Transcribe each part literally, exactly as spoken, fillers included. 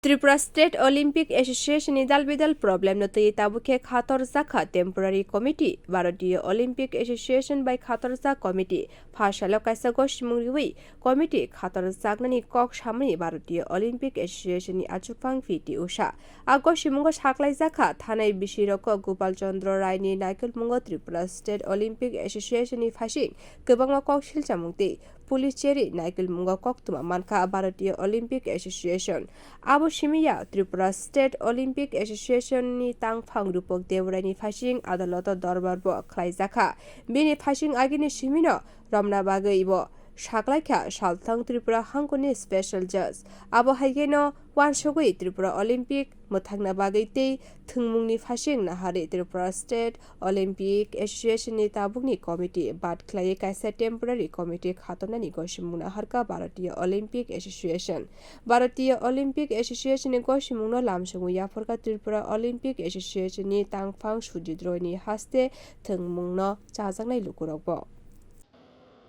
Tripura State Olympic Association ni dalbidal problem no twi tabuk khe khatorjakha temporary committee. Bharatiya Olympic Association bai khatorjak committee phasalo kaisa gosimung riwi committee khatorjaknani kok samani Bharatiya Olympic Association ni achukphang P T Usha. A gosimungo saklaijakha thanai bisirokgo Gopal Chandra Rai ni naikolmungo Tripura State Olympic Association ni phasing kwbangma kok silchamung tei Pulicheri naikolmungo koktwma mankha Bharatiya Olympic Association. Abo simi ya Tripura State Olympic Association ni tangphang Rupok Deborai ni phasing adaloto dorbar bo khlaijakha. Bini phasing agini simino romna bagwi bo saklaikha salthang Tripura hangkoni special judge. Abo hai kheno wansugwi Tripura Olympic mwthangna bagwi tei thwngmungni phasing naharwi Tripura State Olympic Association ni tabukni committee bad khlaiwi kaisa temporary committee khatornani gosimung naharkha Bharatiya Olympic Association. Bharatiya Olympic Association ni gosimungno lamsogwi yapharkha Tripura Olympic Association ni tangphang Sujit Roy ni haste thwngmungno chajaknai lukurokbo.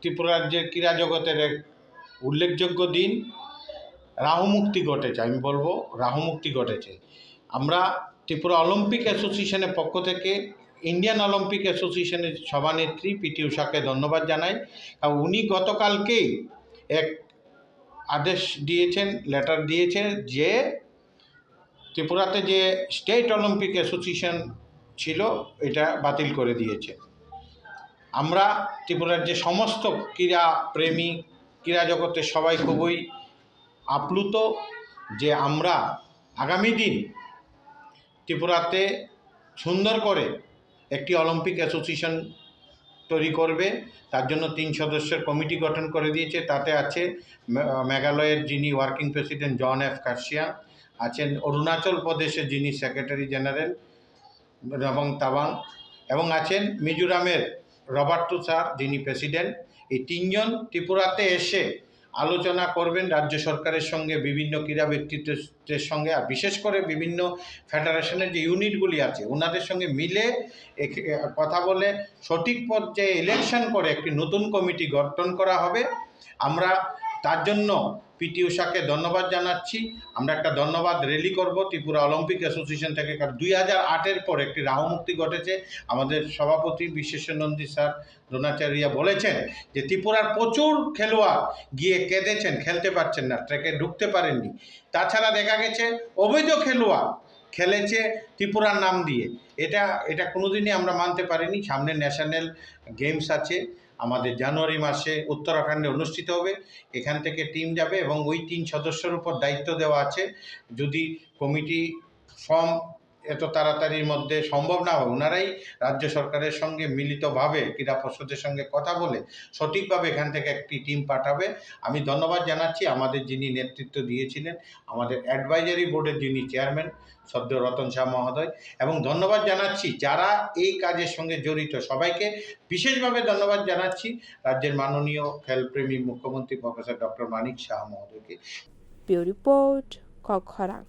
Tripura রাজ্যের ক্রীড়া জগতের এক উল্লেখযোগ্য দিন। রাহুমুক্তি ঘটেছে, আমি বলবো রাহুমুক্তি ঘটেছে। আমরা ত্রিপুরা অলিম্পিক অ্যাসোসিয়েশনের পক্ষ থেকে ইন্ডিয়ান অলিম্পিক অ্যাসোসিয়েশনের সভানেত্রী পিটি উষাকে ধন্যবাদ জানাই। কারণ উনি গতকালকেই এক আদেশ দিয়েছেন, লেটার দিয়েছেন যে ত্রিপুরাতে যে স্টেট অলিম্পিক অ্যাসোসিয়েশন ছিল, এটা বাতিল করে দিয়েছে। আমরা ত্রিপুরার যে সমস্ত ক্রীড়া প্রেমী, ক্রীড়া জগতের সবাই খুবই আপ্লুত যে আমরা আগামী দিন ত্রিপুরাতে সুন্দর করে একটি অলিম্পিক অ্যাসোসিয়েশন তৈরি করবে। তার জন্য তিন সদস্যের কমিটি গঠন করে দিয়েছে। তাতে আছে মে-, মেঘালয়ের যিনি working president John F Kharshiing, আছেন অরুণাচল প্রদেশের যিনি সেক্রেটারি জেনারেল রবাং তাবাং, এবং আছেন মিজোরামের রবার্টো স্যার, যিনি প্রেসিডেন্ট। এই তিনজন ত্রিপুরাতে এসে আলোচনা করবেন রাজ্য সরকারের সঙ্গে, বিভিন্ন ক্রীড়া ব্যক্তিত্বের সঙ্গে, আর বিশেষ করে বিভিন্ন ফেডারেশনের যে ইউনিটগুলি আছে ওনাদের সঙ্গে মিলে এক-, কথা বলে সঠিক পর্যায়ে ইলেকশন করে একটি নতুন কমিটি গঠন করা হবে। আমরা তার জন্য পিটি উষাকে ধন্যবাদ জানাচ্ছি। আমরা একটা ধন্যবাদ র্যালি করব ত্রিপুরা অলিম্পিক অ্যাসোসিয়েশন থেকে, কারণ দুই হাজার আটের পর একটি রাহুমুক্তি ঘটেছে। আমাদের সভাপতি বিশ্বেশ্বর নন্দী স্যার দ্রোণাচার্য বলেছেন যে ত্রিপুরার প্রচুর খেলোয়াড় গিয়ে কেঁদেছেন, খেলতে পারছেন না, ট্র্যাকে ঢুকতে পারেননি। তাছাড়া দেখা গেছে অবৈধ খেলোয়াড় খেলেছে ত্রিপুরার নাম দিয়ে। এটা, এটা কোনোদিনই আমরা মানতে পারিনি। সামনে ন্যাশনাল গেমস আছে আমাদের জানুয়ারি মাসে উত্তরাখণ্ডে অনুষ্ঠিত হবে, এখান থেকে টিম যাবে এবং ওই তিন সদস্যর উপর দায়িত্ব দেওয়া আছে। যদি কমিটি ফর্ম এত তাড়াতাড়ির মধ্যে সম্ভব না হয়, ওনারাই রাজ্য সরকারের সঙ্গে মিলিতভাবে ক্রীড়া পর্ষদের সঙ্গে কথা বলে সঠিকভাবে এখান থেকে একটি টিম পাঠাবে। আমি ধন্যবাদ জানাচ্ছি আমাদের যিনি নেতৃত্ব দিয়েছিলেন, আমাদের অ্যাডভাইজারি বোর্ডের যিনি চেয়ারম্যান শ্রদ্ধেয় রতন শাহ মহোদয়, এবং ধন্যবাদ জানাচ্ছি যারা এই কাজের সঙ্গে জড়িত সবাইকে। বিশেষভাবে ধন্যবাদ জানাচ্ছি রাজ্যের মাননীয় খেলপ্রেমী মুখ্যমন্ত্রী প্রফেসর ডক্টর মানিক সাহা মহোদয়কে। Bureau Report, Kokkhorang.